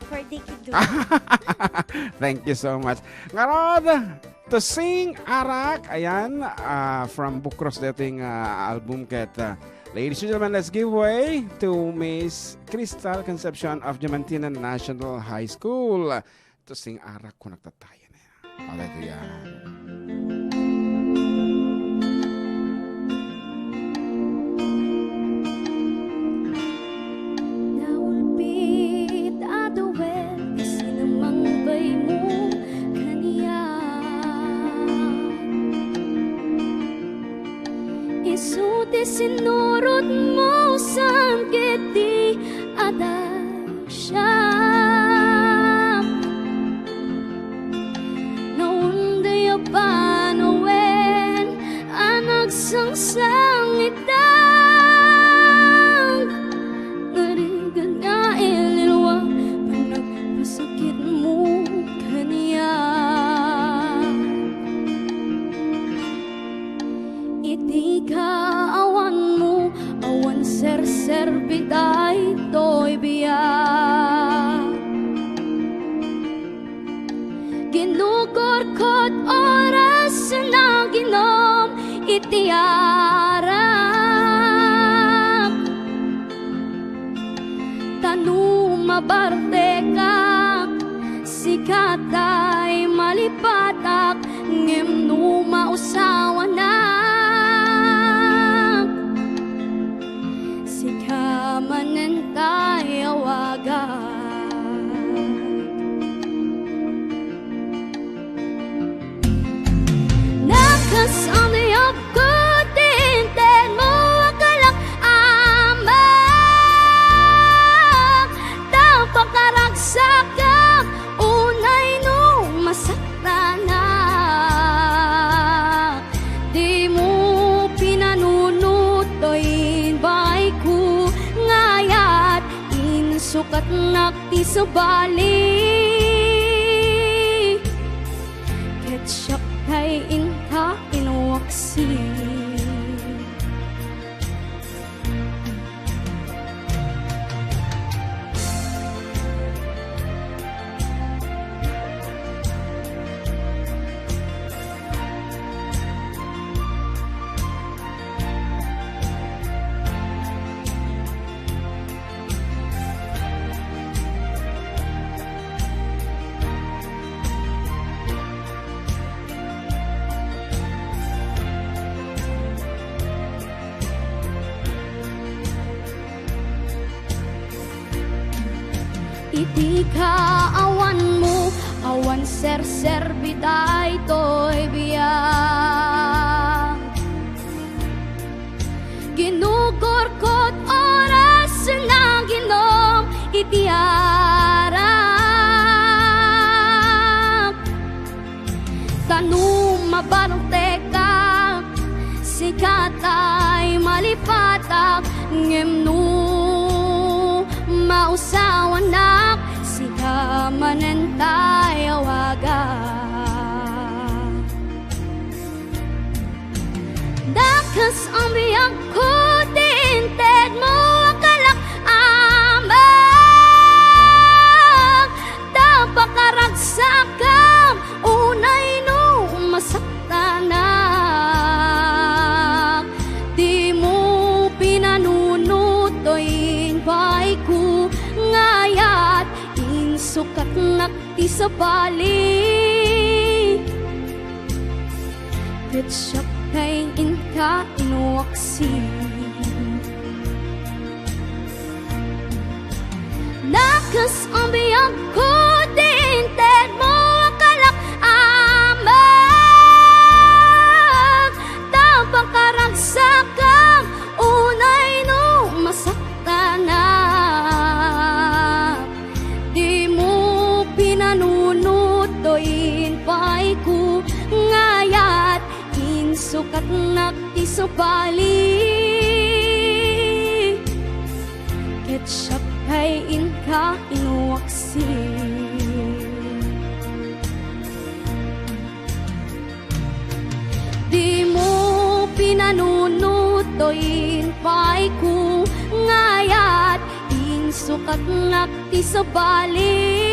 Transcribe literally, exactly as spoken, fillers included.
For Dicky Doo. Thank you so much. Ngarud, To Sing Arak, ayan, ah, from Bukros dating, ah, album ket, ah, ladies and gentlemen, let's give way to Miss Crystal Concepcion of Diamantina National High School. To Sing Arak, kunak tattayen. Hallelujah. Naulpit a duwen ti sinamangbaymo kaniak. Isu ti sinurotmo saan ket ti adal siak. Naunday a panawen a nagsangsangitak, narigat nga iliwak panagpasakitmo kaniak. Iti kaawanmo, awan serserbi daytoy biag. Ginugurkot oras a naginom iti arak. Ta no mabartekak, sika tay malipatak, ngem no mausawanak, sika manen tay awagak. Nakas-, Ti intedmo a kalak-amak, ta pakaragsakak, unay no masaktanak. Dimo pinanunot toy inbayko, ngayat insukatnak ti sabali. Ket siak tay inka inwaksi. Iti kaawanmo, awan serserbi daytoy biag. Ginugurkot oras a naginom iti arak. Ta no mabartekak, sika tay malipatak, ngem no mausawanak, sika manen tay awagak. Dakes a biagko ti intedmo a kalak-amak, ta pakaragsakam unay no masaktanak. Dimo pinanunot toy inbayko, ngayat insukatnak ti sabali. Ket siak tay inka inwaksi. Dakes a biagko ti intedmo a kalak-amak, ta pakaragsakam unay no masaktanak. Dimo pinanunot toy inbayko, ngayat insukatnak ti sabali. Ket siak tay inka inwaksi. Dimo pinanunot toy inbayko, ngayat ins- Sukatnak ti sabali.